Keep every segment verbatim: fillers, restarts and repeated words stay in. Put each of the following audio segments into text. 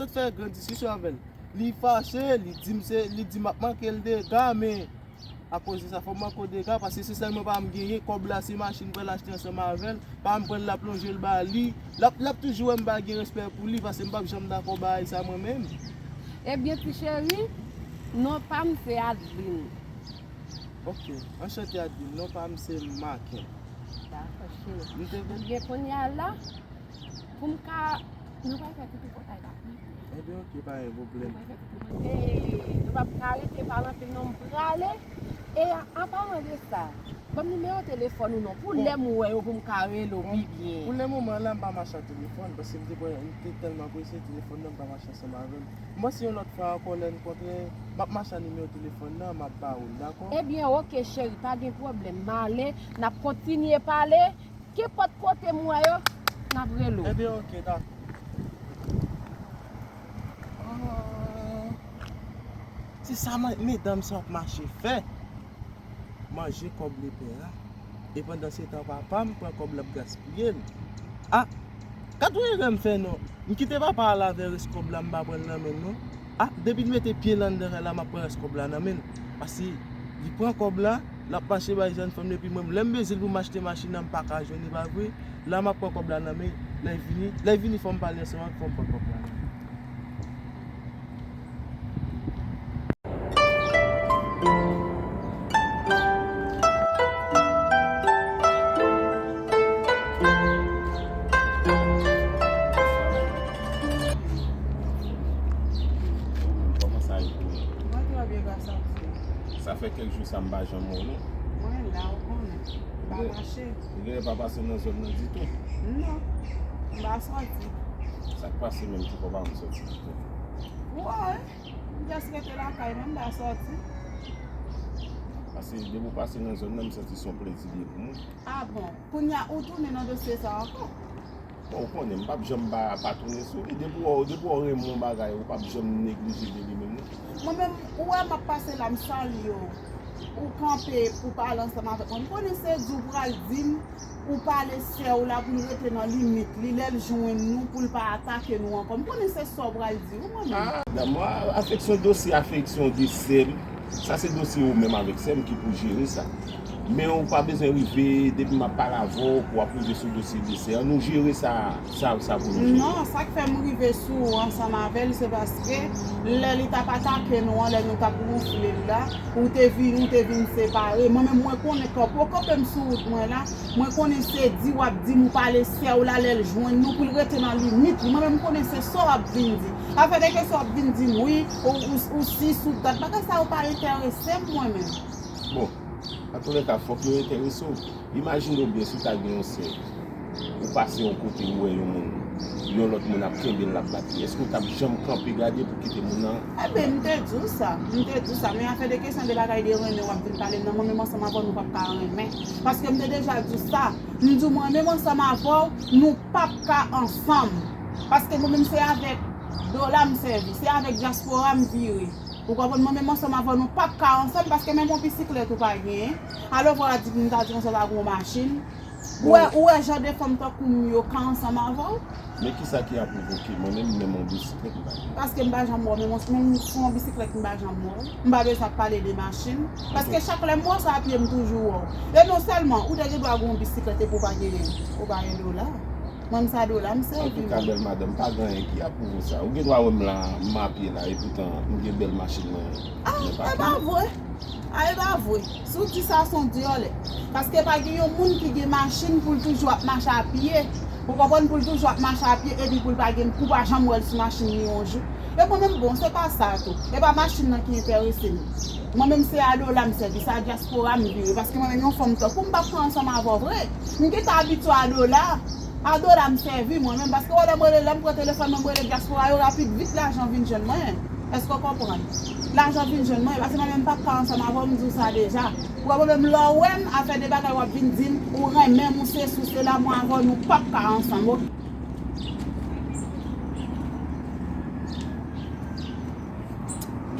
Fè gran diskisyon avè l. Li fache, li di m se, li di m ap manke l dega, men akoz de sa, fò m manke w dega, paske se sèl mwen pa m genyen, kòb la se machin m pral achte ansanm avè l, pa m pran l, l ap lonje l ba li, l ap, l ap toujou wè m pa gen respè pou li, paske m p ap janm dakò bagay sa mwen menm. Ebyen, ti cheri, non pa m se Adeline. Ok, anchante Adeline, non pa m se Maken. Dakò, cheri. M te vle Ebyen, kounye a la, pou m ka, nou pral fè pitit pou kay la. Ebyen, ok, pa gen pwoblèm. Nou pral fè pitit pou mwen. E, nou p ap ka rete pale anpil non, m prale. E, a, an palan de sa, ban m nimewo telefòn ou non, pou Bon. lè m wè yo pou m ka rele w Bon. pi byen. Pou lè moman la, m pa mache ak telefòn, paske m te, m te tèlman prese, telefòn nan m pa mache ansanm avè m. M panse yon lòt fwa ankò, lè n kontre, m ap mache ak nimewo telefòn nan, m ap ba ou l, dakò? Ebyen, ok, cheri, pa gen pwoblèm. M ale, n ap kontinye pale. Kenpòt kote m wè yo, n ap rele w. Ebyen, ok, dakò. Ah, se sa ma-, medam sa ap mache fè. Manje kòb lepè a. E pandan se tan, papa m pran kòb la ap gaspiye l. Ah, gad yon erè m fè non. M kite papa a la avè rès kòb la, m pa pran l nan men l non. Ah, depi l mete pye l anndan kay la, m ap pran rès kòb la nan men l. Paske li pran kòb la, l ap mache bay jèn fanm, epi mwen, lè m bezwen l pou m achte machin nan, m pa ka jwenn li, pa vre? La, m ap pran kòb la nan men l. Lè l vini, lè l vini, fò m pale ansanm avè l, fò m pran kòb la nan men l. Kòman sa ye pou ou? Mwen trè byen, gras a Dye. Sa fè kèk jou sa m pa janm wè w non. Mwen la, ou konnen. M pa Gen- mache. Ou genlè pa pase nan zòn nan ditou? Non. M pa sòti. Sa k pase menm ki fè w pa janm sòti ditou? Woy, m just rete lakay mwen, m pa sòti. Paske depi w pase nan zòn nan, m santi se yon plezi li ye pou mwen. Ah bon? Kounye a ou tounen nan dosye sa ankò? Bon, ou konnen, m p ap janm pa, pa tounen sou li. Depi w, depi w renmen yon bagay, ou p ap janm neglije de li menm non. Mwen menm, ou wè m ap pase la, m salye w. Ou kanpe pou pale ansanm avèk mwen. M konnen se di w pral di m, ou pale sè w la pou l rete nan limit li, lè l jwenn nou, pou l pa atake nou ankò. M konnen se sa w pral di wi, mwen menm. Ah, damò, afeksyon, dosye afeksyon de sè m. Sa se dosye ou menm avèk sè m ki pou jere sa. Men ou pa bezwen rive, depi m ap pale avè w, pou w ap rive sou dosye de sè an. Nou jere sa, sa, sa pou nou jere. Non, sa k fè m rive sou ou ansanm avè l, se paske lè li t ap atake nou an, lè nou t ap wonfle l la, ou te vini, ou te vin separe. Mwen menm, mwen konnen kanpe w kanpe m sou wout mwen la, mwen konnen se di w ap di m ou pale sè w la lè l jwenn nou pou l rete nan limit li. Mwen menm, m konnen se sa w ap vin di. Afè de ke sa w ap vin di m, wi, ou, ou, ou sis, ou dat, bagay sa yo pa enterese m, mwen menm. Bon, antouleka, fòk yo enterese w. Imajine w byen si w ta gen yon sè, ou pase yon kote, ou wè yon moun, yon lòt moun ap kenbe l, l ap bat li. Èske w t ap janm kanpe gade pou kite moun nan? Ebyen, m te di w sa. M te di w sa. Men afè de kesyon de bagay de renmen w ap vin pale m nan, mwen menm ansanm avè w, nou p ap ka renmen. Paske m te deja di w sa. M di w mwen menm ansanm avè w, nou p ap ka ansanm. Paske mwen menm se avèk dola m sèvi, se avèk dyaspora m vire. Ou konprann? Mwen menm ansanm avè w, nou p ap ka ansanm, paske menm yon bisiklèt ou pa genyen. Alò, vwala, di m ta di konsa w ta gen yon machin. Ou wè, ou wè jan de fanm tankou m yo ka ansanm avè w? Men kisa ki ap pwovoke mwen menm, menm yon bisiklèt m pa genyen? Paske m pa janm wè w, menm, menm sou yon bisiklèt m pa janm wè w. M pa bezwen ap pale de machin. Paske chak lè m wè w sou apye, m toujou wè w. E non sèlman, ou te gen dwa gen yon bisiklèt epi w pa genyen, ou pa gen dola. Mwen, m sa dola m sèvi. Antouka, bèl madanm, pa gen anyen ki ap pwouve sa. Ou gen dwa wè m la, m apye la, epoutan m gen bèl machin nan, ah, nan papye. E pa vre. Ah, e pa vre. Si w di sa, se yon dyòlè. Paske pa gen yon moun ki gen machin pou l toujou ap mache apye. Ou konprann, pou l toujou ap mache apye, epi pou l pa gen, pou w pa janm wè l sou machin ni yon jou. E mwen menm, bon, se pa sa tou. E pa machin nan ki enterese m. Mwen menm, se a dola m sèvi, se a dyaspora m vire. Paske mwen menm, yon fanm tankou m, m p ap pran ansanm avè w vre. M gentan abitye a dola. A dola m sèvi mwen menm, paske w wè lè m rele, lè m pran telefòn mwen, m rele dyaspora yo rapid, vit lajan vin jwenn mwen. Èske w konprann? Lajan vin jwenn mwen, paske mwen menm m p ap ka ansanm avè w, m di w sa deja. Ou wè mwen menm lè w wè m, afè de bagay w ap vin di m, ou renmen m, ou sesi, ou sela, mwen avè w, nou p ap ka ansanm, oke?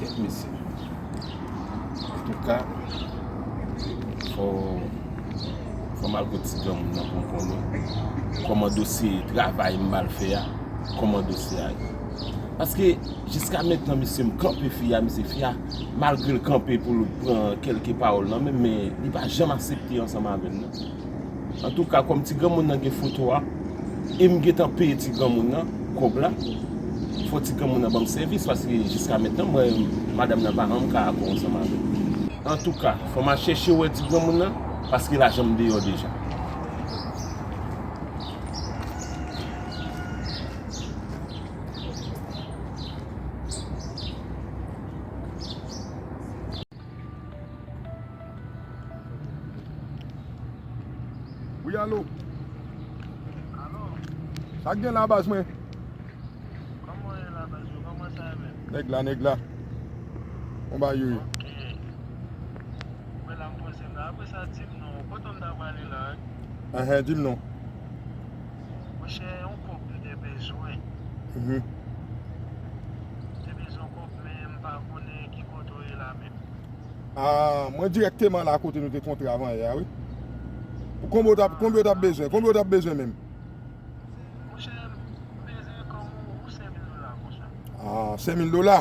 Kèt mesye. Antouka, fò, fò m al kot ti granmoun nan pou m konnen kòman dosye travay m pral fè a, kòman dosye a ye. Paske jiska mentnan, mesye, m kanpe fi a, mesye, fi a, malgre l kanpe pou l pran kèlke pawòl nan men m, men li pa janm aksepte ansanm avè m, non. Antouka, kòm ti granmoun nan gen foto a, e m gentan peye ti granmoun nan kòb la, fò ti granmoun nan ban m sèvis, paske jiska mentnan, mwen, madanm nan pa janm ka dakò ansanm avè m. Antouka, fò m al chèche wè ti granmoun nan, paske lajan m deyò deja. Wi, alo. Alo. Sa k gen la, baz mwen? Kòman w ye la, baz yo? Kòman sa ye menm? Nèg la, nèg la. Kòman bagay yo ye? Ok. Mwen la, m poze m la. Apre sa, di m non. Kote m ta prale la? Enhen, di m non. Monchè, yon kòb m te bezwen. Mhm. M te bezwen yon kòb, men m pa konnen ki kote w ye la menm. Ah, mwen dirèkteman la kote nou te kontre avan yè a, wi. Konbyen w t ap, konbyen w t ap bezwen? Konbyen w t ap bezwen menm? Monchè, m bezwen kòb ou, ou senk mil dola, monchè. Ah, senk mil dola?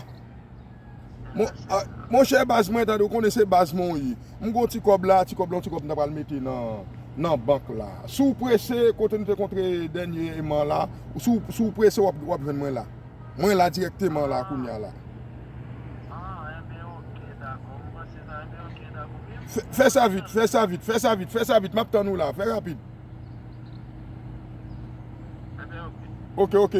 Mon, ah, monchè, baz mwen, tande, w konnen se baz mwen w ye. M gon ti kòb la, ti kòb la, yon ti kòb m ta pral mete nan, nan bank la. Si w prese, kote nou te kontre dènyèman la, si w, si w prese, w ap, w ap jwenn mwen la. Mwen la dirèkteman la, kounye a la. Ah, enben, ok, dakò. M panse sa, enben, ok, dakò. Fè, fè sa vit, fè sa vit, fè sa vit, fè sa vit. M ap tann ou la, fè rapid. Enben, ok. Ok, ok.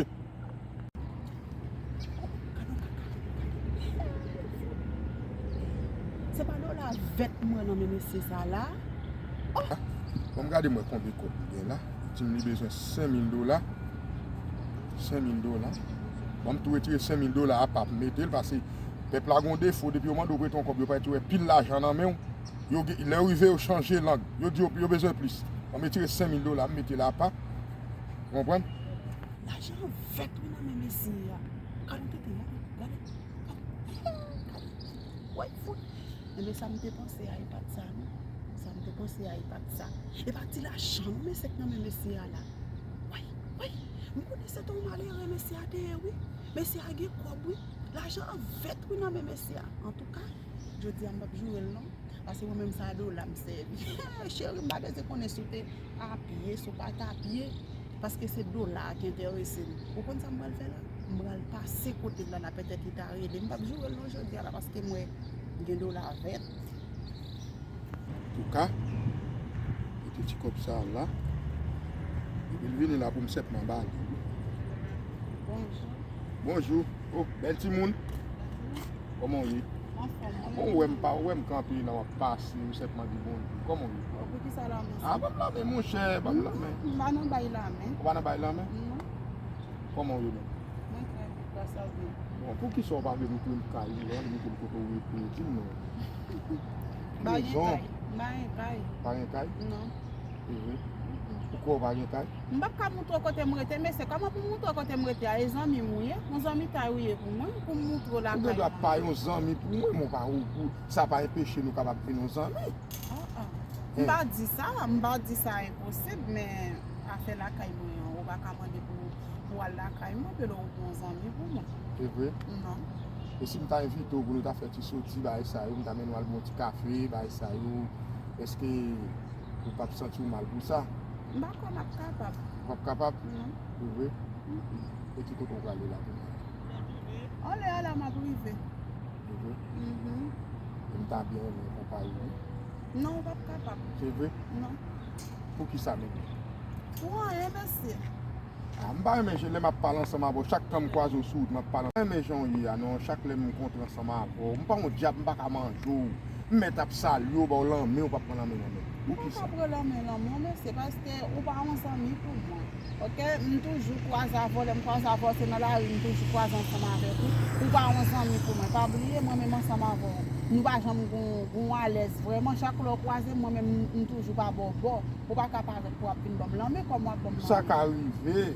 Se pa dola vèt mwen nan men mesye sa la. Oh! Ban m gade mwen konbyen kòb li gen la. Li di m li bezwen senk mil dola. Senk mil dola. Ban m tou retire senk mil dola apa pou m mete l, paske pèp la gon defo, depi yo mande w prete yon kòb, yo parèt yo wè pil lajan nan men w. Yo gen, lè yo rive, yo chanje lang. Yo di yo, yo bezwen plis. Ban m retire senk mil dola, m mete l apa. Ou konprann? Lajan vèt wi nan men mesye a. Gade tete, gade, gade, gade. Woy, fout. Enben, sa m te panse a, e pa t sa, non. Sa m te panse a, e pa t sa. E pa ti lajan, non, mesye k nan men mesye a la. Woy, woy. M konnen se te yon malere mesye a te ye, wi. Mesye a gen kòb, wi. Lajan vèt, wi, nan men mesye a. Antouka, jodi a, m p ap joure l, non. Paske mwen menm sa dola m sèvi. Cheri, m pa bezwen konnen si w te apye, si w pa t apye. Paske se dola a ki enterese m. Ou konn sa m pral fè la? M pral pase kote l la, la petèt li ta rele. M p ap joure l non jodi a la paske m wè gen dola vèt. Antouka, mete ti kòb sa a la. Depi l vini la pou m sètman ba li. Bonjou. Bonjou. Oh, bèl timoun. Kòman w ye? Anfòm, wi. Bon, ou wè m pa, ou wè m kanpe la, w ap pase, ou sètman di bonjou. Kòman w ye? Bon, poukisa lanmen sa? Ah, ban m lanmen, monchè, ban m lanmen. M pa nan bay lanmen. Ou pa nan bay lanmen? Non. Kòman w ye menm? Mwen trè byen, gras a Dye. Bon, poukisa w pa vle montre m kay ou an, montre m kote w rete, di m non. Pa gen kay. M pa gen kay. Pa gen kay? Non. E vre? Poukisa w pa gen kay? M p ap ka montre w kote m rete, mesye. Kòman pou m montre w kote m rete a? E zanmi m ou ye? Yon zanmitay ou ye pou mwen, pou m montre w lakay mwen. Ou gen dwa pa yon zanmi pou mwen, men w pa, ou, ou, sa pa enpeche nou kapab vin yon zanmi. Ah, ah. M pa di sa, m pa di sa enposib, men afè lakay mwen an, ou pa ka mande pou, pou w al lakay mwen, ke lè ou gon zanmi pou mwen. Se vre? Non. E si m ta envite w pou nou ta fè ti soti, bagay sa yo, m ta mennen w al bwè yon ti kafe, bagay sa yo, èske ou p ap santi w mal pou sa? M pa kwè m ap kapab. Ou p ap kapab? Non. Ou vre? Mm-mm. E ki kote w prale la kounye a? Anlè a la m ap rive. Ou vre? Mhm. E m ta byen renmen akonpaye w, wi. Non, ou p ap kapab. Se vre? Non. Poukisa menm? Pou anyen, mesye. Ah, m pa renmen jan lè m ap pale ansanm avè w, chak tan m kwaze w sou wout, m ap pale. M pa renmen jan w ye a, non, chak lè m kontre ansanm avè w, m pa yon dyab, m pa ka manje w. M mèt ap salye w, ba w lanmen, ou p ap pran lanmen nan men m. Poukisa? M pa ka pran lanmen nan men w, mesye, paske ou pa yon zanmi pou mwen. Ok, m toujou kwaze avè w, lè m kwaze avè w, se nan lari m toujou kwaze ansanm avèk ou. Ou pa yon zanmi pou mwen. Pa bliye, mwen menm ansanm avè w, nou pa janm gon, gon alèz vrèman. Chak lè w kwaze m, mwen menm, m, m toujou pa ba w bò. Ou pa ka parèt pou w ap vin ban m lanmen kòm w ap ban m lanmen. Sa ka rive,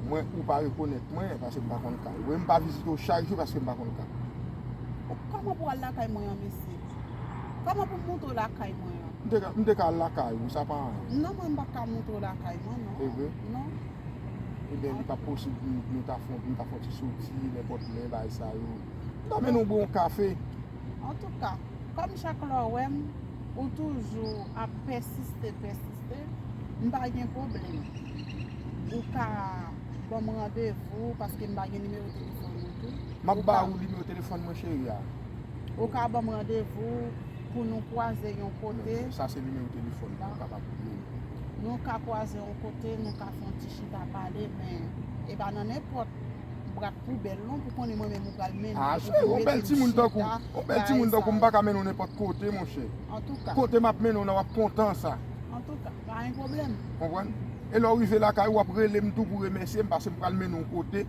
mwen, ou pa rekonèt mwen, paske m pa konn kay ou. E m pa vizite w chak jou paske m pa konn kay ou. Kòman pou w al lakay mwen an, mesye? Kòman pou m montre w lakay mwen an? M te ka, m te ka al lakay ou, sa pa anyen. Non, mwen, m pa ka montre w lakay mwen, non. E vre? Non. Ebyen, li p ap posib nou, nou ta fè, nou ta fè yon ti soti, nenpòt lè, bagay sa yo. M ta mennen w bwè yon kafe. Antouka, kòm chak lè w wè m, ou toujou ap pèsiste, pèsiste, m pa gen pwoblèm. Ou ka ban m randevou, paske m pa gen nimewo telefòn ou tou. M ap ba ou nimewo telefòn mwen, cheri a. Ou ka ban m randevou pou nou kwaze yon kote. Sa se nimewo telefòn mwen, ou kapab rele m. Nou ka kwaze yon kote, nou ka fè yon ti chita pale, men e pa nan nenpòt bwat poubèl non, pou konnen mwen menm ou pral mennen. Ah, cheri, yon bèl timoun tankou, yon bèl timoun tankou m pa ka mennen w nenpòt kote, monchè. Antouka. Kote m ap mennen w nan, w ap kontan sa. Antouka, pa gen pwoblèm. Konprann? E lè w rive lakay ou, w ap rele m tou pou remèsye m, paske m pral mennen w kote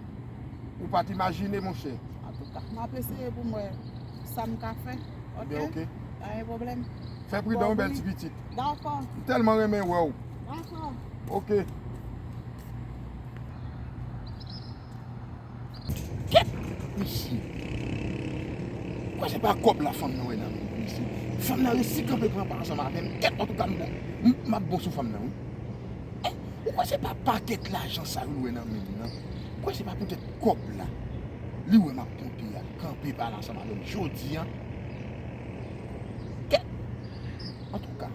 ou pa t imajine, monchè. Antouka, m ap eseye pou m wè sa m ka fè. Ebyen, ok. Pa gen pwoblèm. Fè pridan, yon bèl ti pitit. Dakò. M tèlman renmen wè w. Dakò. Ok. Kèt! Mesye. Ou kwè se pa kòb la fanm nan wè nan men mwen, mesye? Fanm nan resi kanpe pran pa ansanm avè m. Kèt, antouka, m bon. M, m ap bon sou fanm nan, wi. Eh, ou kwè se pa pakèt lajan sa yo l wè nan men m nan? Ou kwè se pa poutèt kòb la li wè m ap ponpe a, l kanpe pale ansanm avè m jodi a? Kèt! Antouka,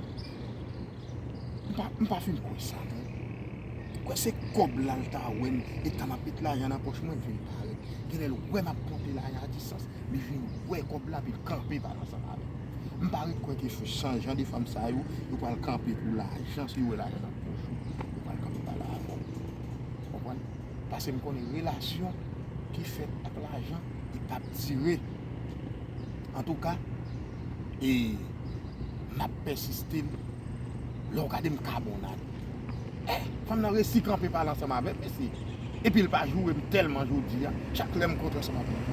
m pa, m pa fin kwè sa, non. Ou kwè se kòb la l ta wè m, e tan m ap met lajan nan pòch mwen, l vin parèt. Genlè l wè m ap ponpe lajan a distans, li vin wè kòb la, epi l kanpe pale ansanm avè m. M pa ret kwè ke se jan de fanm sa yo, yo pral kanpe pou lajan, si yo wè lajan nan pòch ou, yo pral kanpe pale avè w. Konprann? Paske m konnen relasyon ki fèt ak lajan, li p ap dire. Antouka, e, m ap pèsiste, lè w gade m kabonad. Eh, fanm nan resi kanpe pale ansanm avè m, mesye. Epi l pa joure m tèlman jodi a. Chak lè m kontre ansanm avè l, m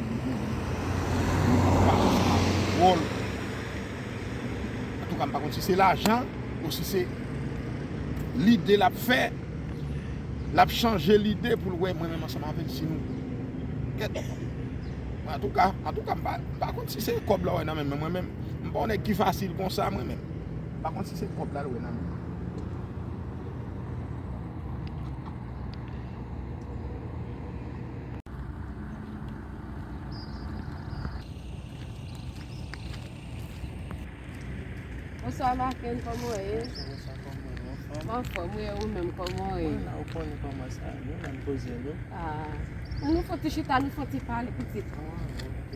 pa konn si m ap dwòl. Antouka, m pa konn si se lajan ou si se lide l ap fè. L ap chanje lide pou l wè mwen menm ansanm avè l si nou. Kèt. Antouka, antouka, m pa, m pa konn si se kòb la w wè nan men mwen, mwen menm. M pa yon nèg ki fasil konsa, mwen menm. M pa konn si se kòb la l wè nan men mwen. Bonswa, Maken, kòman w ye? Bonswa, bonswa, kòman w ye? Anfòm? Anfòm, wi, e ou menm, kòman w ye? Mwen la, ou konnen kòman sa ye, nou la, n poze nou. Ah, nou fè ti chita, nou fè ti pale, pitit. Ah, ok.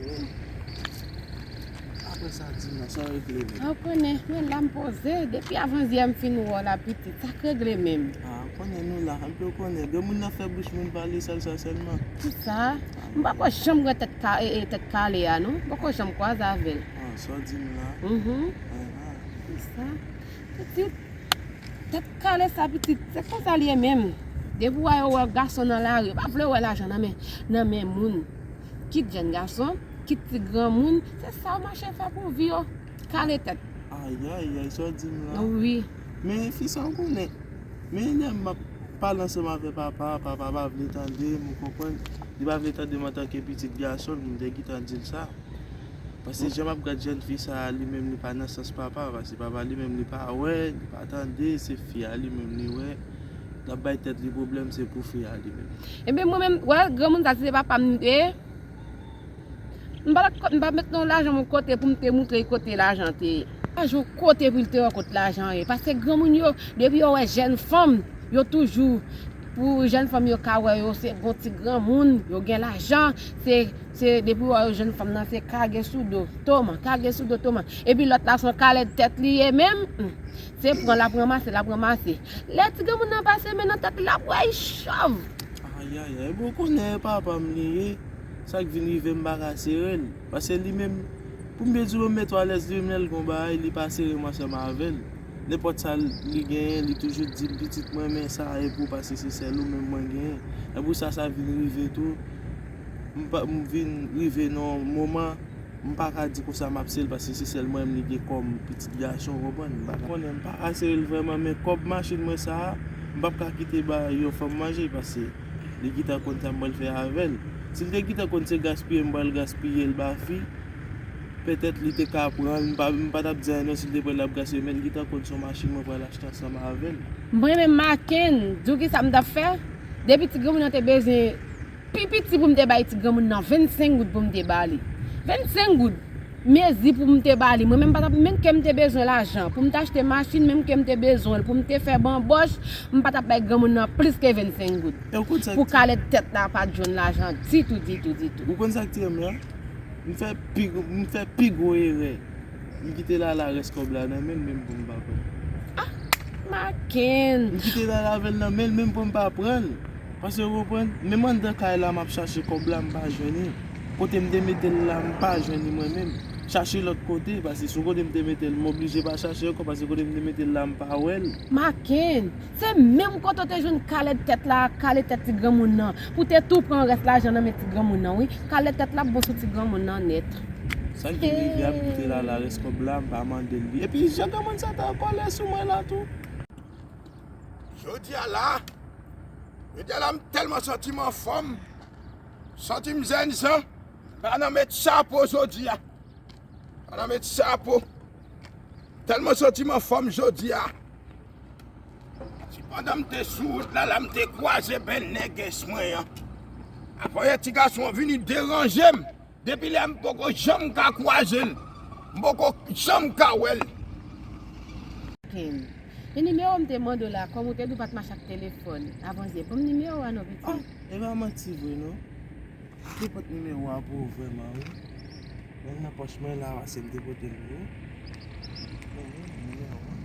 Apre sa, di m non, sa w regle menm? Ah, ou konnen, mwen la, m poze, depi avanzyè m fin wè w la, pitit, sa k regle menm? Ah, ou konnen nou la, anpil ou konnen, granmoun nan fè bouch moun pale sèl sa sèlman. Pou sa, m poko janm wè tèt ka, e, e, tèt kale a, non. M poko janm kwaze avè l. Ah, sa w di m la? Mhm. Ah, ah. Pou sa. Pitit, tèt kale sa, pitit, se konsa l ye menm. Depi w wè yo wè gason nan lari, yo pa vle wè lajan nan men, nan men moun. Kit jèn gason, kit ti granmoun, se sa yo mache fè pou vi yo. Kale tèt. Ayayay, sa w di m la? Wi. Men fi sa w konnen. Men lè m ap pale ansanm avè papa, papa pa vle tande m, ou konprann? Li pa vle tande m antanke pitit gason l, m te gentan di l sa. Paske jan m ap gad jèn fi sa a, li menm li pa nan sans papa, paske papa li menm li pa wè, li pa tande, se fi a li menm li wè. L ap bay tèt li pwoblèm, se pou fi a li menm. Ebyen mwen menm, wè, granmoun sa, si se papa m li te ye, m pa t, m pa met non lajan m yon kote pou m te moutre l kote lajan te ye. Lajan yon kote pou l te wè kot lajan ye. Paske granmoun yo, depi yo wè jèn fanm, yo toujou, pou jèn fanm yo ka wè yo se bon ti granmoun, yo gen lajan, se, se depi w wè yo jèn fanm nan se kage sou do, toman, kage sou do, toman. Epi lòt la se yon kalèd tèt li ye menm, hmm, se pran l ap ranmase, l ap ranmase. Lè ti granmoun nan pase men nan tèt li, l ap wè li chòv. Ayayay, bon, ou konnen papa m li ye, sa k vin rive m pa ka sere l. Paske li menm, pou m byen di w, m mete w alèz, li menm lè l gon bagay, li pa sere m ansanm avè l. Nenpòt sa li genyen, li toujou di m, "Pitit, mwen renmen sa e pou w, paske se sèl ou menm mwen genyen." E pou sa, sa vin rive tou, m pa, m vin rive nan yon moman, m pa ka di konsa m ap sere l, paske se sèl mwen menm li gen kòm pitit gason, w konprann? M pa ka, konnen m pa ka sere l vrèman, men kòb machin mwen sa a, m p ap ka kite ba yon fanm manje, paske li gentan konn sa m pral fè avè l. Si l te gentan konn se gaspiye m pral gaspiye l ba fi, petèt li te ka pran l, m pa, m pa t ap di anyen non si l te pran l ap gaspiye, men l gentan konn se yon machin mwen pral achte ansanm avè l. Mwen menm Maken, di w kisa m t ap fè? Depi ti granmoun nan te bezwen, pi piti pou m te bay ti granmoun nan vennsenk goud pou m te ba li. Vennsenk goud. Mezi pou m te ba li. Mwen menm pa t ap, menm ke m te bezwen lajan. Pou m te achte machin, menm ke m te bezwen l. Pou m te fè banbòch, m pa t ap bay granmoun nan plis ke vennsenk goud. E ou konn sa k Pou ti- kalèt tèt la pa t jwenn lajan ditou, ditou, ditou. Ou konn sa k tire m la? M fè pi, m fè pi gwo erè. M kite Lala rès kòb la nan men l, menm pou m pa pran l. Ah, Maken. M kite Lala avè l nan men l, menm pou m pa pran l. Paske, ou konprann? Menm anndan kay la, m ap chache kòb la, m pa jwenn li. Kote m te mete l la, m pa jwenn li mwen menm. Chache lòt kote, paske sou kote m te mete l, m oblije pa chache ankò, paske kote m te mete l la, m pa wè l. Maken, se menm kote w te jwenn kalèt tèt la, kalèt tèt ti granmoun nan, pou te tou pran rès lajan nan men ti granmoun nan, wi. Kalèt tèt la ap bon sou ti granmoun nan nèt. Sa k vin rive a, m kite Lala rès kòb la, m pa mande l li. Epi, jan granmoun sa ta an kòlè sou mwen la tou. Jodi a la, jodi a la, m tèlman santi m anfòm, santi m zen jan, m pa nan met chapo jodi a. M pa nan met chapo. Tèlman santi m anfòm jodi a. Se pandan m te sou wout la, la m te kwaze bèl nègès mwen an. Apre ti gason an vini deranje m. Depi lè a m poko janm ka kwaze l. M poko janm ka wè l. Ken. E nimewo m te mande w la, kòm ou te di w pa t mache ak telefòn. Avanse, ban m nimewo a non, pitit. Ah, e pa manti vre non. M te pot nimewo a pou ou vrèman, wi. Men nan pòch mwen la, se m te pote l pou ou. Wi, nimewo a.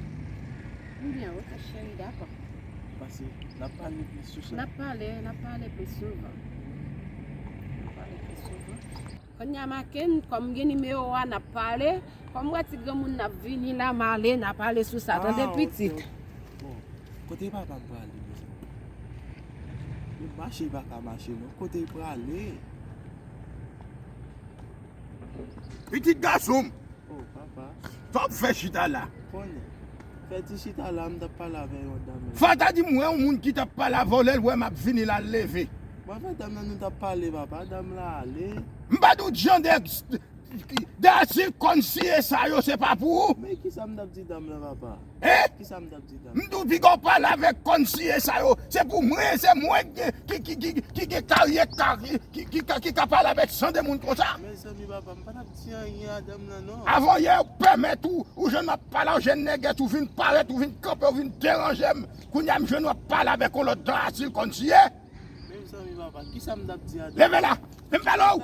Ebyen, oke, cheri, dakò. Pase, n ap pale plis sou sa. N ap pale, n ap pale plis souvan. N ap pale plis souvan. Kounye a, Maken, kòm m gen nimewo a, n ap pale. Kòm m wè ti granmoun nan ap vini la, m ale, n ap pale sou sa. Tande, pitit? Ah, oke, oke. Bon, kote papa m prale, mezanmi? Yon mache pa ka mache, non. Kote l prale? Pitit gason m! Oh, papa. Sa w ap fè chita la? Konnen. Fè ti chita la, m t ap pale avè yon dam la. Fò w ta di m wè yon moun ki t ap pale avè w, lè l wè m ap vini la, l leve. Mwen fè dam nan nou t ap pale, papa. Dam la ale. M pa di w jan de, de asil kònsiye sa yo, se pa pou ou. Men kisa m t ap di dam la, papa? Hein? Kisa m t ap di dam la? M di w piga w pale avèk kònsiye sa yo. Se pou mwen, se mwen ki, ki, ki, ki, ki gen karyè, ka, ki, ki, ki ka, ki ka pale avèk jan de moun konsa. Mezanmi, papa, m pa t ap di anyen a dam nan, non. Avan yè, ou pèmèt ou, ou jwenn m ap pale a yon jèn nègès, ou vin parèt, ou vin kanpe, ou vin deranje m. Kounye a, m jwenn w ap pale avèk yon lòt dan asil kònsiye. Mezanmi, papa, kisa m t ap di a dam nan? Leve la! Lè m pale w!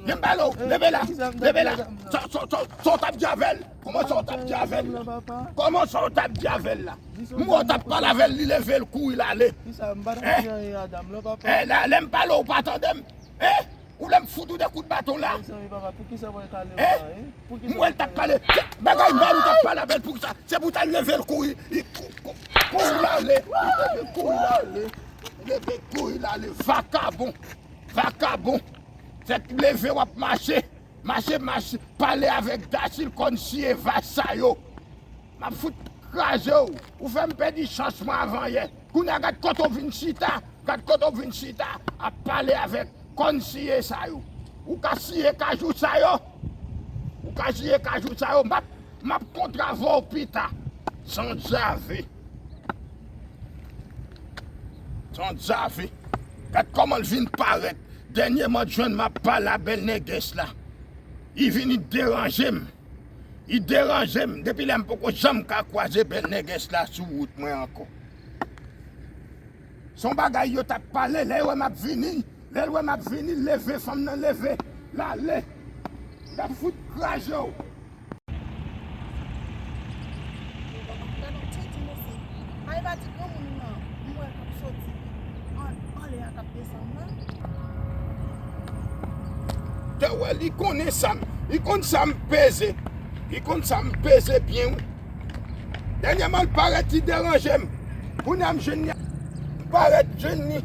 Lè m pale w! Leve la! Leve la! Sa, sa, sa, sa w t ap di avè l? Kòman sa w t ap di avè l la? Kòman sa w t ap di avè l la? M wè w t ap pale avè l, li leve l kouri l ale. Kisa, m pa t ap di anyen a dam nan, papa. Eh, la, lè m pale w, ou pa tande m? Eh? Ou lè m fout ou de kout baton la? Mezanmi, papa, poukisa w pral kale konsa, hein? M wè l t ap pale. Bagay mal ou t ap pale avè l, poukisa? Se pou w ta leve l kouri. Li kou-, kou-, kouri l ale. Li leve kouri l ale. Li leve kouri l ale. Vakabon. Vakabon. Fèk leve w ap mache. Mache, mache. Pale avèk dasil kònsiye va sa yo. M ap fout kraze w. Ou fè m pèdi chans mwen avan yè. Kounye a gad kote w vin chita, gad kote w vin chita ap pale avèk kònsiye sa yo. Ou ka siye kajou sa yo. Ou ka siye kajou sa yo. M ap, m ap kontre avè w pita. Sanzave. Sanzave. Gad kòman l vin parèt. Dènyèman, jwenn m ap pale a bèl nègès la. Li vini deranje m. Li deranje m. Depi lè m poko janm ka kwaze bèl nègès la sou wout mwen ankò. Se yon bagay yo t ap pale, lè yo wè m ap vini, lè l wè m ap vini, l leve, fanm nan leve, l ale. L ap fout kraze w. Gade yon tete mesye. Ay, pa ti granmoun nan, m wè k ap soti an, anlè a k ap desann la. Te wè li konnen sa m, li konn sa m peze. Li konn sa m peze byen, wi. Dènyèman, l parèt, li deranje m. Kounye a, m jwenn li, m parèt jwenn li.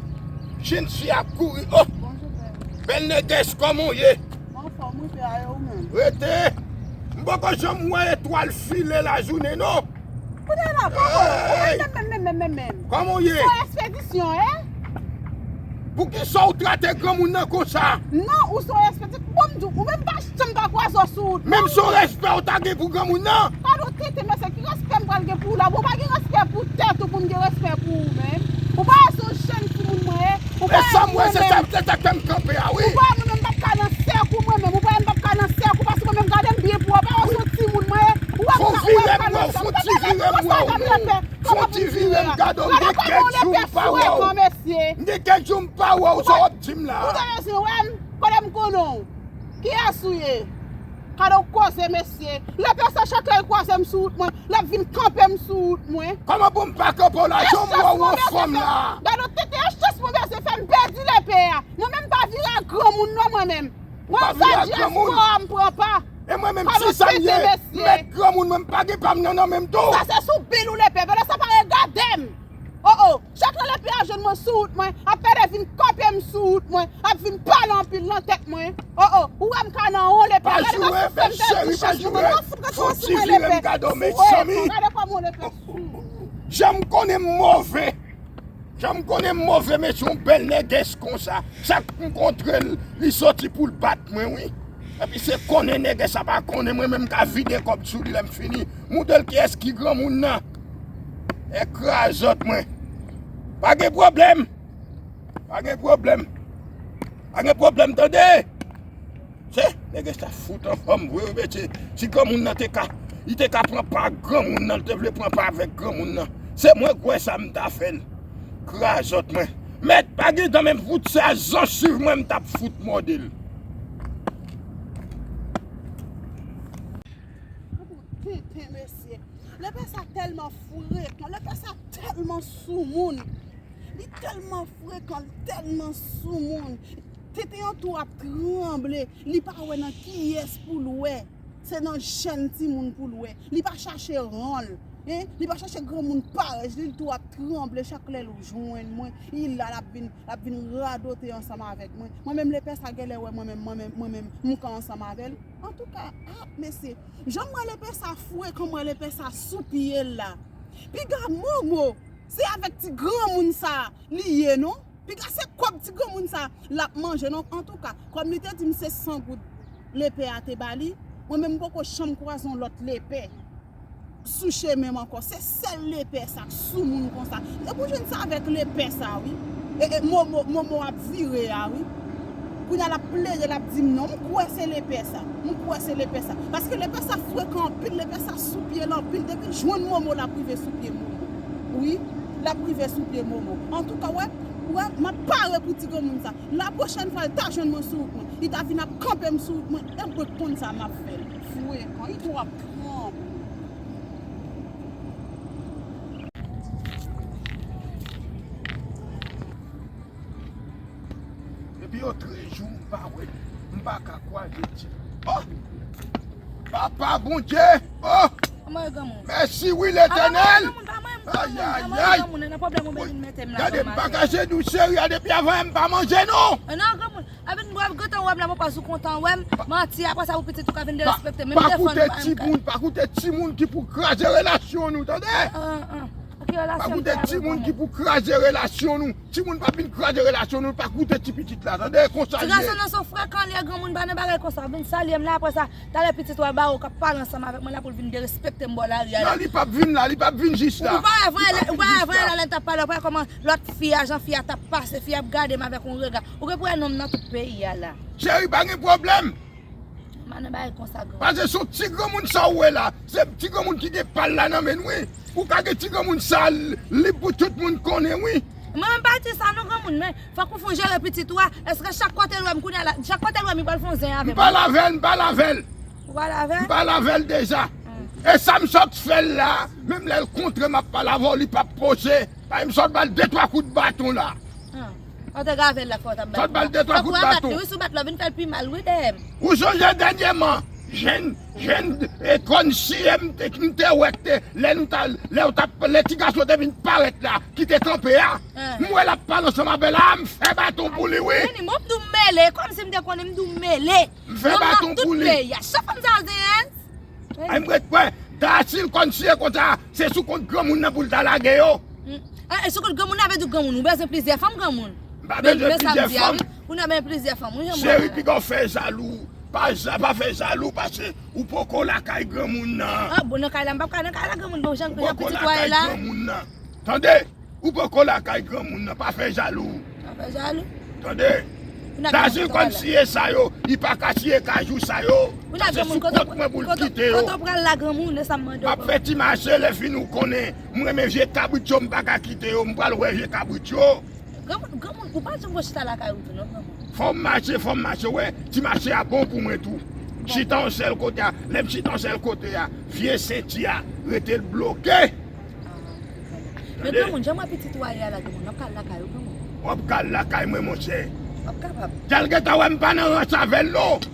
Jennfi a kouri. Oh! Bonjou, pè. Bèl nègès, kòman w ye? Anfòm, wi, pè, a, e ou menm? Rete! M poko janm wè etwal file lajounen, non. Kounye a la, papa, ou menm, menm, menm, menm, menm. Kòman w ye? Se yon ekspedisyon, e? Poukisa w trate granmoun nan konsa? Non, ou se yon ekspedisyon. Bon, m di w, ou menm pa janm ka kwaze w sou wout. Menm se yon respè w ta gen pou granmoun nan. Gade yon tete mesye, ki respè m pral gen pou ou la? Bon, ou pa gen respè pou tèt ou pou m gen respè pou ou menm. Ou pa wè se yon jèn timoun mwen ye? Se sa, se sa k fè m kanpe a, wi. Ou pa wè mwen menm m p ap ka nan sèk ou mwen menm. Ou pa wè m p ap ka nan sèk ou paske mwen menm gade m byen pou wè. Ou pa wè se yon timoun mwen ye. Ou wè m ka, ou wè m ka nan sèk ou. Fon vire m wè w, non. Fon ti vire m wè w, non. Fon ti vire m gade w. M gen kèk jou m pa wè w. M gen kèk jou m pa wè w, sa w ap di m la. Ou te bezwen wè m? Kote m konnen w? Kiyès ou ye? Gade w koze, mesye. Lepè sa chak lè l kwaze m sou wout mwen, l ap vin kanpe m sou wout mwen. Kòman pou m pa kanpe w la? Jan m wè w anfòm la. Gade w tete, e chans mwen bezwen fè m pèdi lepè a. Mwen menm m pa vire ak granmoun non mwen menm. Mwen sa dyaspo a m pran pa. E mwen menm si sa m ye, m mèt granmoun mwen m pa gen pa m nan nan men m tou. Sa se sou bil ou lepè, pandan sa pa regade m. Oh oh, chak lè lepè a jwenn mwen sou wout mwen, ap pede vin kanpe m sou wout mwen, ap vin pale anpil nan tèt mwen. Oh oh, ou wè m ka nan yon lepè. Gade kòman fè m pèdi chans mwen, mwen fout rantre sou mwen lepè. Fou, gade kòman yon lepè sou. Jan m konnen m move. Jan m konnen m move, mesye, yon bèl nègès konsa. Chak m kontre l, li soti pou l bat mwen, wi. Epi se konnen nègès sa pa konnen, mwen menm m ka vide kòb sou li lè m fini. Moutre l kiyès ki granmoun nan. E krazòt mwen. Pa gen pwoblèm. Pa gen pwoblèm. Pa gen pwoblèm, tande. Se, nègès sa fout anfòm vre, wi, mesye. Si granmoun nan te ka, li te ka pran pa granmoun nan, li te vle pran pa avèk granmoun nan. Se mwen k wè sa m ta fè l. Krazòt mwen. Mèt pa gen tan menm fout sa zan suiv mwen, m t ap fout mòde l. Tenten, mesye. Lepè sa tèlman frekan, lepè sa tèlman soumoun. Li tèlman frekan, li tèlman soumoun. Tenten an tou ap tranble. Li pa wè nan kiyès pou l wè. Se nan jèn timoun pou l wè. Li pa chache ran l. Hein? Li pa chache granmoun parèy li, li tou ap tranble chak lè l jwenn mwen. Li la, l ap vin, l ap vin radote ansanm avèk mwen. Mwen menm lepè sa genlè wè mwen menm, mwen menm, mwen menm, m ka ansanm avè l. Antouka, ah, mesye, jan m wè lepè sa frekan, m wè lepè sa sou pye l la. Piga Momo, se avèk ti granmoun sa li ye, non? Piga se kòb ti granmoun sa l ap manje, non? Antouka, kòm li te di m se san goud lepè a te ba li, mwen menm m poko janm kwaze yon lòt lepè sou chemen m ankò. Se sèl lepè sa k soumoun konsa. E pou jwenn sa avèk lepè sa, wi. E, e, Momo, Momo ap vire a, wi. Kounye a l ap plede, l ap di m non. M kwè se lepè sa. M kwè se lepè sa. Paske lepè sa frekan anpil, lepè sa sou pye l anpil. Depi l jwenn Momo, l ap rive sou pye Momo. Wi, l ap rive sou pye Momo. Antouka, wè, wè, m ap pare pou ti granmoun sa. La pwochèn fwa, l ta jwenn mwen sou wout mwen. Li ta vin ap kanpe m sou wout mwen. E mwen konn sa m ap fè l. Frekan, li tou ap pran. Depi yon trè jou m pa wè l, m pa ka kwaze ti. Oh! Papa Bondye! Oh! Mèsi wi Letènèl! Ayayay! Gade, m pa ka jenou cheri a depi avan yè m pa manje non! Epi m wè gentan wè m la, mwen pa sou kontan wè m. Manti, apre sa pou pitit ou ka vin derespekte m. Pa koute timoun, pa koute timoun ki pou kraze relasyon nou, tande? Pa koute timoun ki pou kraze relasyon nou. Timoun p ap vin kraze relasyon nou, pa koute ti pitit la, tande? Konsa l ye. Ti gason nan se frekan li ye, granmoun pa nan bagay konsa. Vin salye m la, apre sa, talè pitit ou a ba ou k ap pale ansanm avèk mwen la pou l vin derespekte m bò lari a la. Non, li p ap vin la, li p ap vin jis la. Ou pa wè avan yè la, lè l t ap pale, ou pa wè kòman lòt fi a, jan fi a t ap pase, fi a ap gade m avèk yon rega. Ou gen pou wè nonm nan tout peyi a la. Cheri, pa gen pwoblèm. M pa nan bagay konsa, granmoun. Paske se yon ti granmoun sa ou wè la. Se ti granmoun ki gen pa l la nan men l, wi. Ou ka gen ti granmoun sa, l lib pou tout moun konnen, wi. Mwen menm pa di sa non, granmoun, men fòk ou fon jere pitit ou a. Èske chak kote l wè m kounye a la, chak kote l wè m, li pral fon zen avè m? M pale avè l, m pale avè l. Ou pale avè l? M pale avè l deja. E sa m sot fè l la, menm lè l kontre m ap pale avè w, li p ap poze. Paske m sot ba l de twa kout baton la. An. Ou te gave l la fò w t ap bat li. Fò w bat li, wi, si w bat li, w vin fè l pi mal, wi, dèyè m. Ou sonje dènyèman, jèn, jèn, e, kòn siye m te, m te wè k te, lè nou ta, lè w t ap, lè ti gason te vin parèt la, ki te kanpe a. M wè l ap pale ansanm avè l la, m fè baton pou li, wi. Meni, mwen, m di w m mele, kòmsi m te konnen, m di w m mele. M fè baton pou li. Nonm nan tout peyi a. Chak fanm sa yo te yès. Ay, m ret kwè. Dayè, si l konn siye konsa, se sou kont granmoun nan pou l ta lage yo. E, e sou kont granmoun nan, vle di granmoun, ou bezwen plizyè fanm, granmoun. M pa bezwen plizyè fanm. Ou nan bezwen plizyè fanm, wi, granmoun. Cheri, piga w fè jalou. Pa ja-, pa fè jalou, paske ou poko lakay granmoun nan. Ah, bon, nan kay la, m p ap ka nan kay la, granmoun, bon, jan, jan pitit ou a ye la. Ou poko lakay granmoun nan. Tande? Ou poko lakay granmoun nan, pa fè jalou. Pa fè jalou. Tande? Sa se l konn siye sa yo, li pa ka siye kajou sa yo. Sa se sou kont mwen pou l kite yo. Kote w pral la, granmoun, e sa m mande w. M ap fè ti mache, lè fini w konnen. M renmen vye kabrit yo, m pa ka kite yo, m pral wè vye kabrit yo. Granmoun, granmoun, ou pa janm chita lakay ou tou, non, granmoun. Fò m mache, fò m mache, wè, ti mache a bon pou mwen tou. Chita yon sèl kote a, lè m chita yon sèl kote a, vye senti a, rete l bloke. Men granmoun, jan m wè pitit ou a ye a la, granmoun, n ap ka al lakay ou, granmoun. W ap ka al lakay mwen, monchè. W ap kapab. Jan l gentan wè m pa nan rans avè l, non.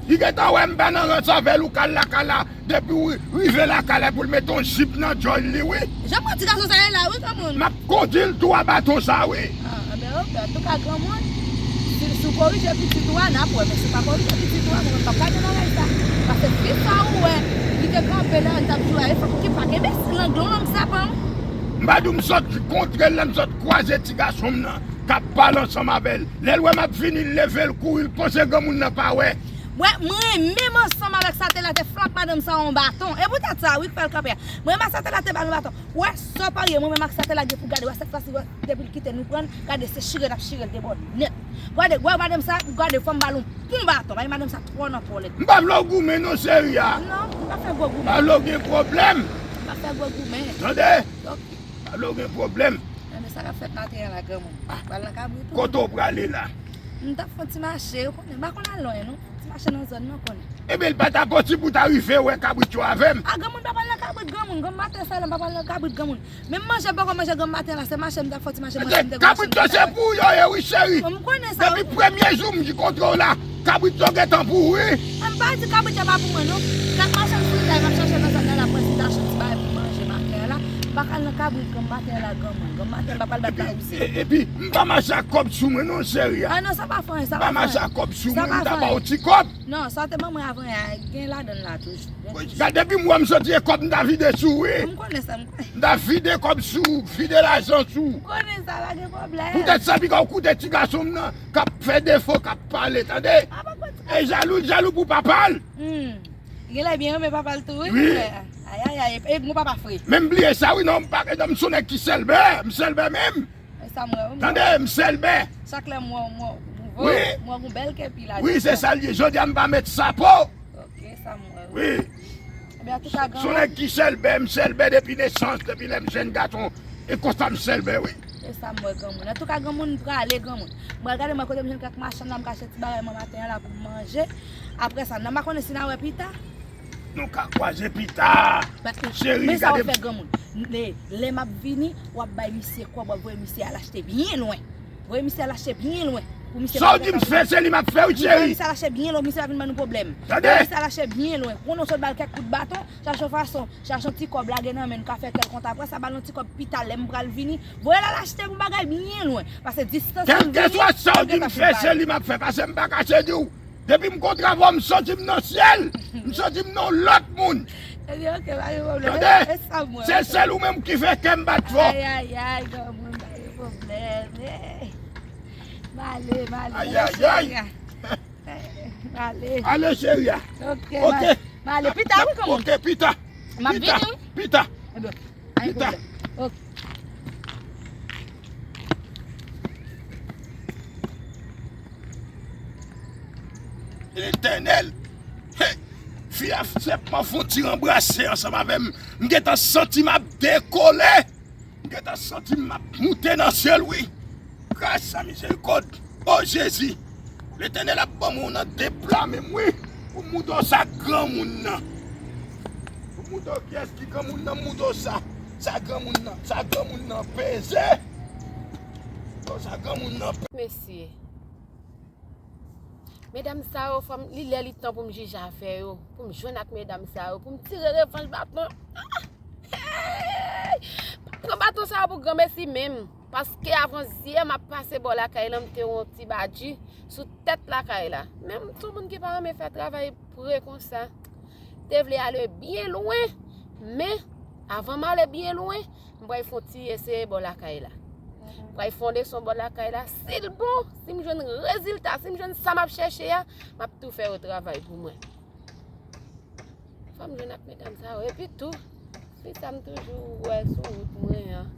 Li gentan wè m pa nan rans avè l, ou ka al lakay la. Depi w rive lakay la, pou l mete yon jip nan djòl li, wi. Jan m wè ti gason sa ye la, wi, granmoun. M ap kondi l tou a baton sa, wi. Ah, ben, ok, antouka, granmoun, si, si w korije pitit ou a, n ap wè, men si w pa korije pitit ou a, mwen menm, m p ap gade bagay sa. Paske fi sa ou wè, li te kanpe la, li t ap joure a, e fòk ou ki pa kenbe lang lan, lang sapan. M pa di w m sot kontre l, lè m sot kwaze ti gason m nan, k ap pale ansanm avè l. Lè l wè m ap vini, l leve l kouri, l panse granmoun nan pa wè. Mwen, mwen renmen m ansanm avèk sa te la te flap madanm sa yon baton. E poutèt sa, wi, k fè l kanpe a. Mwen renmen sa te la te ba l yon baton. Wè, sa w parye, mwen menm ak sa te la gen pou gade. Wè, sèt fwa si, wè, depi l kite nou pran, gade, se chire n ap chire l de bò nèt. Gade, wè, madanm sa, gade, fò m ba l yon bon baton. Paske madanm sa twò nan twò lèd. M pa vle w goumen, non, cheri a. Non, m pa fè gwo goumen. Pa vle w gen pwoblèm. M pa fè gwo goumen. Tande? Ok. Pa vle w gen pwoblèm. Men sa k ap fèt maten an la, granmoun. Pral nan kabrit ou? Kote w prale la? M t ap fè yon ti mache, ou konnen, m pa konn al lwen, non. Ti mache nan zòn nan, ou konnen. Ebyen, l pa ta posib pou ta rive wè kabrit yo avè m. A, granmoun, pa pral nan kabrit, granmoun. Granm maten sa la, m pa pral nan kabrit, granmoun. Menm manje m poko manje granm maten la, se mache m t ap fè yon ti mache, manje m te gwo mache m te fè. Kabrit yo se pou yo ye, wi, cheri. M konnen sa, wi. Depi premye jou m kontre w la, kabrit yo gentan pou ou, wi. A, m pa di kabrit yo pa pou mwen, non. Kèk machann fritay m ap chache nan zòn nan la, mwen si m ta achte yon ti bagay pou manje maten an la. M pa ka al nan kabrit granm maten an la, granmoun. Granm maten an, m pa pral bat larousi. E, epi, m pa mache ak kòb sou mwen, non, cheri a. A non, sa pa fè anyen, sa pa fè anyen. M pa mache ak kòb sou mwen, m ta ba w ti kòb. Non, sa w te ban mwen avan yè a, gen ladan l la toujou. Gade, depi m wè m soti, e kòb m ta vide sou ou, wi. M konnen sa, m konnen. M ta vide kòb sou ou, vide lajan sou ou. M konnen sa, pa gen pwoblèm. Poutèt sa, piga w koute ti gason m nan, k ap fè defo, k ap pale, tande? A, pa pati. E jalou, l jalou pou papa l. Hmm. Genlè byen renmen papa l tou, wi, wi, frè. Ayayay, e, e gon papa fre. Men m bliye sa, wi, non, m pa, non, m se yon nèg ki sèlbè, m sèlbè menm. E sa m wè, wi, m wè. Tande, m sèlbè. Chak lè m wè w, m wè w, m wè w, wi, m wè w gon bèl kèpi la. Wi, se sa l ye. Jodi a, m pa met sapo. Ok, sa m wè, wi. Wi. Ebyen, antouka, granmoun. Se yon nèg ki sèlbè, m sèlbè depi nesans, depi lè m jèn gason. E konsa m sèlbè, wi. E sa m wè, granmoun. Antouka, granmoun, m prale, granmoun. M pral gade mwen kote m jwenn kèk machann la, m ka achte ti bagay mwen maten an la pou m manje. Apre sa, n a pa konnen si n a wè pita. Nou ka kwaze pita. Cheri, men sa w ap fè, granmoun. Lè, lè m ap vini, w ap bay misye kòb, w ap voye misye al achte byen lwen. Voye misye al achte byen lwen. Pou misye pa fè sa. Sa w di m fè, se li m ap fè, wi, cheri. Voye misye al achte byen lwen, misye pa vin ban nou pwoblèm. Tande. Voye misye al achte byen lwen. Konnen w sot ba l kèk kout baton, chache yon fason, chache yon ti kòb lage nan men n, ka fè kè l kontan. Apre sa, ba l yon ti kòb pita, lè m pral vini, voye l al achte yon bagay byen lwen. Paske distans pou l vini, kèlkeswa sa w di m fè, se li m ap fè, paske m pa kache di w. Depi m kontre avè w, m santi m nan syèl. M santi m nan yon lòt moun. Ebyen, ok, pa gen pwoblèm. Tande? E sa m wè. Se sèl ou menm ki fè kè m bat fò. Ayayay, granmoun, pa gen pwoblèm. Eh. M ale, m ale, m ale, cheri a. Eh, m ale. Ale, cheri a. Ok, m ale. M ale. Pita, wi, granmoun. Ok, pita. M ap vini, wi. Pita. Ebyen, pa gen pwoblèm. Ok. Letènèl, hey, fi a sèlman fè yon ti ranbrase ansanm avè m. M gentan santi m ap dekole. M gentan santi m ap moute nan syèl, wi. Gras a mizerikòd. O Jezi. Letènèl ap ban mwen nan de pla menm, wi. Pou m moutre w sa granmoun nan. Pou m moutre w kiyès ki granmoun nan, m moutre w sa. Sa granmoun nan, sa granmoun nan peze. Sa granmoun nan peze. Mesye. Medam sa yo, fò m, li lè li tan pou m jije afè yo, pou m jwenn ak medam sa yo, pou m tire revanj baton. Ah! Hey! Pa pran baton sa yo pou granmesi menm, paske avan yè m ap pase bò lakay lan, m te wè yon ti badji sou tèt lakay la. Men m se yon moun ki pa renmen fè travay pre konsa. Te vle ale byen lwen, men avan m ale byen lwen, m pral fè yon ti eseye bò lakay la. M pral fè yon leson bò lakay la. Si l bon, si m jwenn rezilta, si m jwenn sa m ap chèche a, m ap tou fè yo travay pou mwen. Fò m jwenn ak medam sa yo. Epi tou, fi sa m toujou wè sou wout mwen an,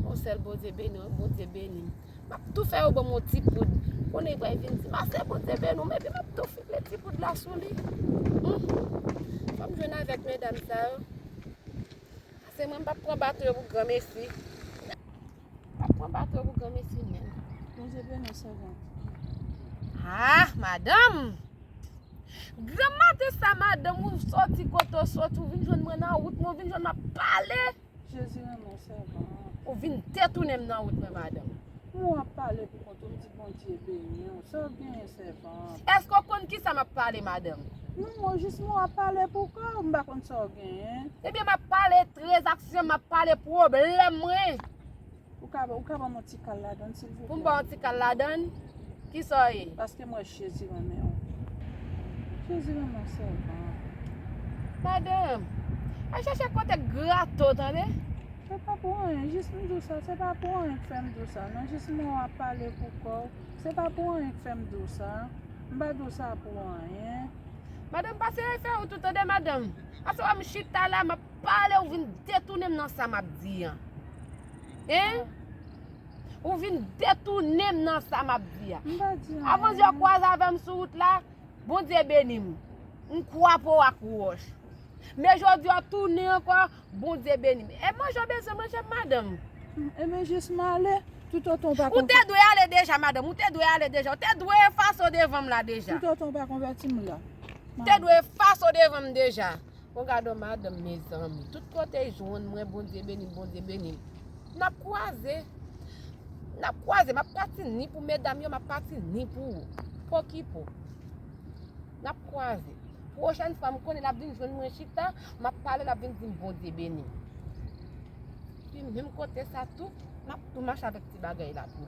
yon sèl Bondye beni, yon Bondye beni m. M ap tou fè yo ban m yon ti poud. Konnen li pral vin di m, "Ase Bondye beni w," men epi m ap tou figle ti poud la sou li. Hmm. Fò m jwenn avèk medam sa yo. Pase mwen m p ap pran bato yo pou granmesi. M p ap pran bato yo pou granmesi menm. Bondye beni w, sèvant. Ah, madanm! Granmaten sa, madanm, ou soti kote w soti, ou vin jwenn mwen nan wout mwen, ou vin jwenn m ap pale. Jezi renmen w, sèvant. Ou vin detounen m nan wout mwen, madanm. Mwen w ap pale pou kont ou, m di Bondye beni w. Sa w genyen, sèvant? Èske w konn kisa m ap pale, madanm? Non, mwen jis mwen w ap pale pou kò w, m pa konn sa w genyen. Ebyen, m ap pale tranzaksyon, m ap pale pwoblèm mwen. Ou ka, ou ka ban m yon ti kal ladann, silvouplè? Pou m ba w yon ti kal ladann? Kisa w ye? Paske m wè Jezi renmen w. Jezi renmen w, sèvant. Madanm, al chèche kote grato, tande? Se pa pou anyen, jis m di w sa, se pa pou anyen k fè m di w sa, non, jis mwen w ap pale pou kò w. Se pa pou anyen k fè m di w sa. M pa di w sa pou anyen. Madanm, pase fè wout ou, tande, madanm. Aswè m chita la, m ap pale, ou vin detounen m nan sa m ap di an. Hein? Ou vin detounen m nan sa m ap di a. M pa di anyen. Avan jodi a kwaze avè m sou wout la, Bondye beni m. M kwape w ak wòch. Men jodi a tounen ankò, Bondye beni m. E manje w bezwen manje m, madanm? Ebyen, jis m ale. Toutotan w pa... Ou te dwe ale deja, madanm. Ou te dwe ale deja. Ou te dwe efase w devan m la deja. Toutotan w pa konvèti m la. Ou te dwe efase w devan m deja. Bon, gade yon madanm, mezanmi. Tout kote l jwenn mwen, Bondye beni m, Bondye beni m. N ap kwaze. N ap kwaze. M ap pati ni pou medam yo, m ap pati ni pou ou. Pokipo. N ap kwaze. Pwochèn fwa, m konnen l ap vin jwenn mwen chita, m ap pale, l ap vin di m Bondye beni m. Epi menm kote sa tou, m ap tou mache avèk ti bagay la tou.